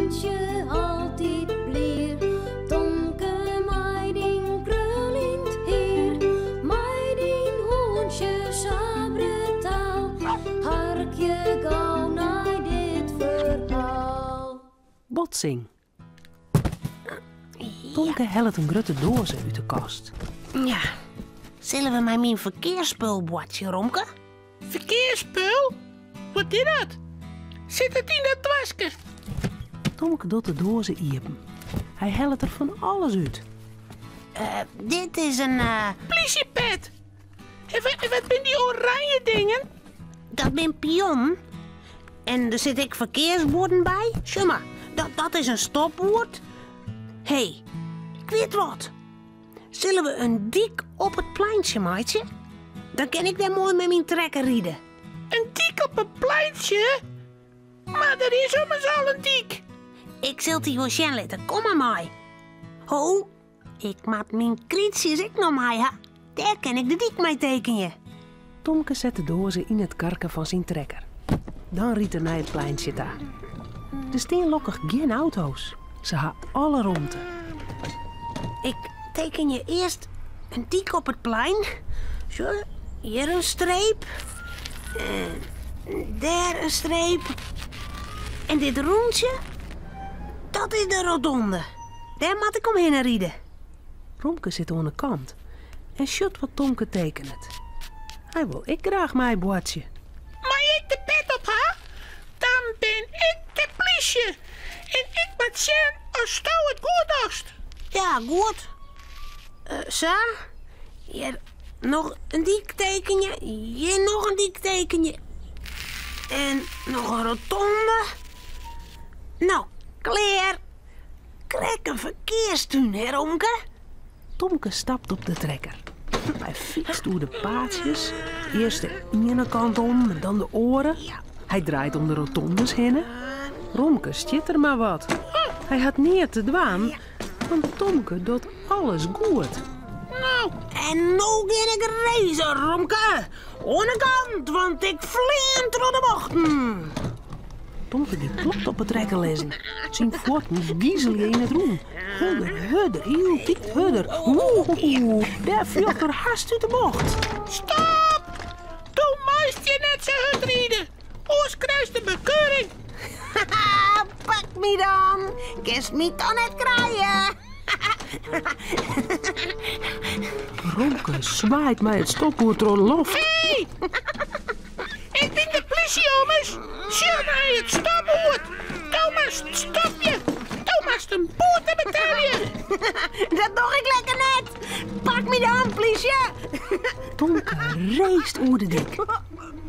hûntsje altyd blier. Tomke mei dyn kruljend hier, mei dyn hûntsje sa brutaal. Harkje gau nei dit ferhaal. Botsing. Tomke hellet in grutte doaze út de kast. Ja. Sille we mei myn ferkearsspul boartsje, Romke? Ferkearsspul? Wat is dat? Sit it yn dat doaske? Tomke docht de doaze iepen. Hy hellet der fan alles út. Eh, dit is in. Uh... Plysjepet! En wat binne dy oranje dingen? Dat binne pionnen. En der sit ek ferkearsbuorden by. Sjoch mar, dat, dat is in stopboerd. Hé, ik wit wat. Sille we in dyk op it pleintsje meitsje? Dan kin ik dêr moai mei myn trekker ride. In dyk op it pleintsje? Mar der is ommers al in dyk. Ik sil dy wol sjen litte. Kom mar mei. Ho, ik moat myn krytsjes ek noch mei ha. Dêr kin ik de dyk mei tekenje. Tomke set de doaze yn it karke fan syn trekker. Dan rydt er nei it pleintsje ta. Der stean lokkich gjin auto's. Se ha alle romte. Ik tekenje earst in dyk op it plein. Sjoch, hjir in streep. En dêr in streep. En dit rûntsje, dat is de rotonde. Dêr moat ik omhinne ride. Romke sit oan 'e kant en sjocht wat Tomke tekenet. Hy wol ek graach meiboartsje. Mei ik de pet op ha? Dan bin ik de plysje en ik moat sjen oftsto it goed dochst. Ja, goed. Sa, hjir noch in dyk tekenje, hjir noch in dyk tekenje en noch in rotonde. No, klear. Krekt in ferkearstún, hè Romke? Tomke stapt op de trekker. Hy fytst oer de paadsjes, earst de iene kant om en dan de oare. Hy draait om de rotondes hinne. Romke stjit der mar wat. Hy hat neat te dwaan, want Tomke docht alles goed. No, en no gean ik racen, Romke. Oan de kant, want ik flean troch de bochten. Tomke giet plat op 'e trekker lizzen. Syn fuotten gizelje yn it rûn. Hurder, hurder, hieltyd hurder. Oeh, dêr fljocht er hast út de bocht. Stop! Do meist hjir net sa hurd ride, oars krijst in bekeuring. Haha, pak my dan. Kinst my toch net krije. Romke swaait mei it stopboerd troch de loft. Hey! Ik bin de plysje, ommers. Sjoch nei it stopboerd. Do moatst stopje. Do moatst in boete betelje. Dat doch ik lekker net. Pak my dan, plysje. Tomke racet oer de dyk.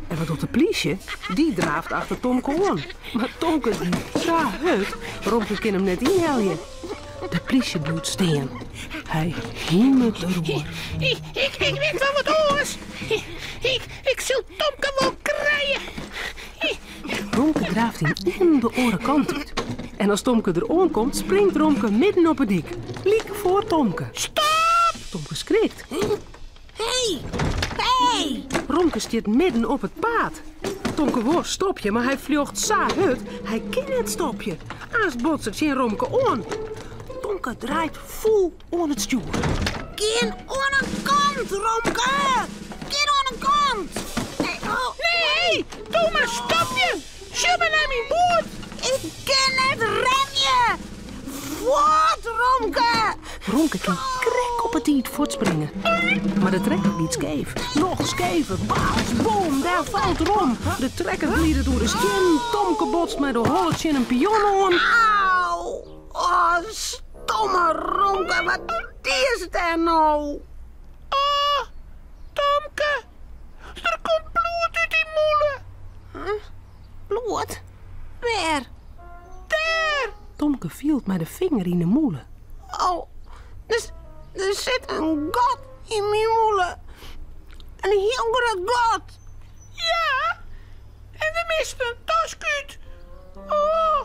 En wat docht de plysje? Dy draaft achter Tomke oan. Mar Tomke giet sa hurd, Romke kin him net ynhelje. De plysje bliuwt stean. Hy himet deroer. Ik, ik, ik wit wol wat oars. Ik, ik sil Tomke wol krije. Romke draaft ynienen de oare kant út. En as Tomke der oankomt, springt Romke midden op 'e dyk. Lyk foar Tomke. Stop! Tomke skrikt. Hey, hey! Romke stiet midden op it paad. Tomke wol stopje, mar hy fljocht sa hurd, hy kin net stopje. Aanst botst er tsjin Romke oan. Tomke draait fûl oan it stjoer. Gean oan 'e kant, Romke! Gean oan 'e kant! Nee, oh. Nee, doe mar stopje! Sjoch mar nei myn boerd! Ik kin net remje! Fuort, Romke! Romke kin krekt op 'e tiid fuortspringe. Mar de trekker giet skeef. Noch skever. Bats, boom, dêr falt er om. De trekker glidet oer de stiennen. Tomke botst mei de holle tsjin in pion oan. Au! Oh, stomme Romke, wat is dêr no? Oh, Tomke, der komt bloed út dyn mûle. Huh? Bloed? Wêr? Dêr! Tomke fielt mei de finger yn 'e mûle. Oh, der, der sit in gat yn myn mûle. In hiel grut gat. Ja, en der mist in tosk út. Oh,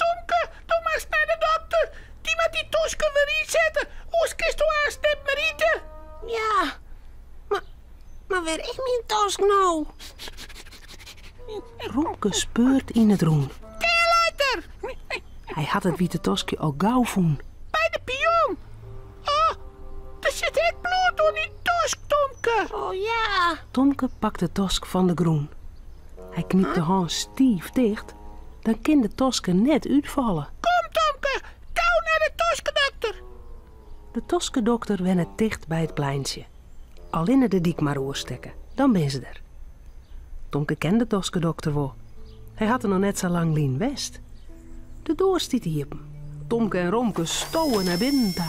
Tomke, do moatst nei de dokter. Dy moat dy tosken wer ynsette, oars kinsto aanst net mear ite. Ja, mar, mar wêr is myn tosk no? Romke speurt yn it rûn. Dêr leit er! Hy hat it wite toskje al gau fûn. By de pion. Oh, der sit ek bloed oan dyn tosk, Tomke. Oh ja. Tomke pakt de tosk fan de grûn. Hy knypt de hân stiif ticht, dan kin de tosk der net útfalle. Kom, Tomke, gau nei de toskedokter. De toskedokter wennet ticht by it pleintsje. Allinne de dyk mar oerstekke, dan binne se der. Tomke ken de toskedokter wol. Hy hat der noch net sa lang lyn west. De doar stiet iepen. Tomke en Romke stowe nei binnen ta.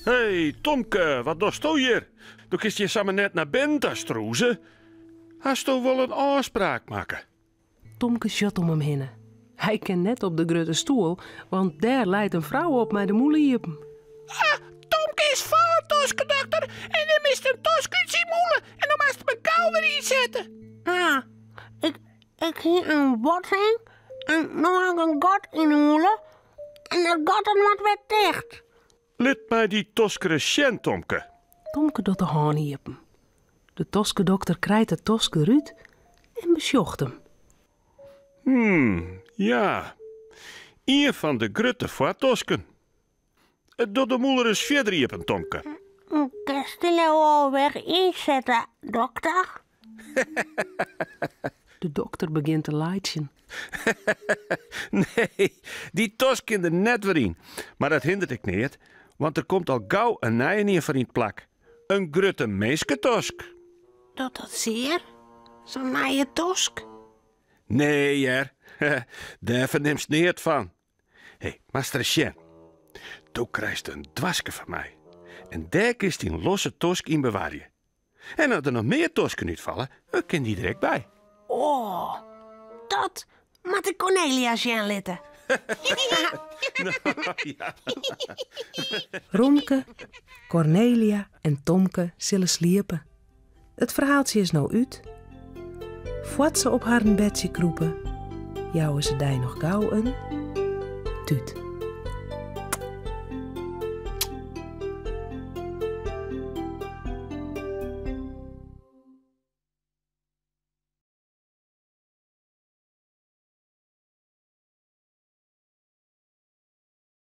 Hey, Tomke, wat dochsto hjir? Do kinst hjir samar net nei binnen ta strûze. Hasto wol in ôfspraak makke? Tomke sjocht om him hinne. Hy kin net op de grutte stoel, want dêr leit in frou op mei de mûle iepen. Ah, Tomke is fallen, toskedokter, en der mist in tosk út syn mûle en no moatst him gau wer ynsette. Ah, ik, ik hie in botsing en no ha ik in gat yn 'e mûle en dat gat dat moat wer ticht. Lit my dy tosk ris sjen, Tomke. Tomke docht de hân iepen. De toskedokter krijt de tosk derút en besjocht him. Hmm, ja. Ien fan de grutte foartosken. Doch de mûle ris fierder iepen, Tomke. Kinst dy no al wer ynsette, dokter? De dokter begjint te laitsjen. Nee, dy tosk kin der net wer yn. Mar dat hindert ek neat, want der komt al gau in nijenien foar yn 't plak. In grutte minsketosk. Docht dat sear? Sa'n nije tosk? Nee hear, dêr fernimst neat fan. Hé, moatst ris sjen. Do krijst in doaske fan my. En dêr kinst dyn losse tosk yn bewarje. En as der noch mear tosken útfalle, dan kin dy der ek by. Oh, dat moat ik Cornelia sjen litte. Romke, Cornelia en Tomke sille sliepe. It ferhaaltsje is no út. Foar't se op harren bedsje krûpe, jouwe se dy noch gau in tút.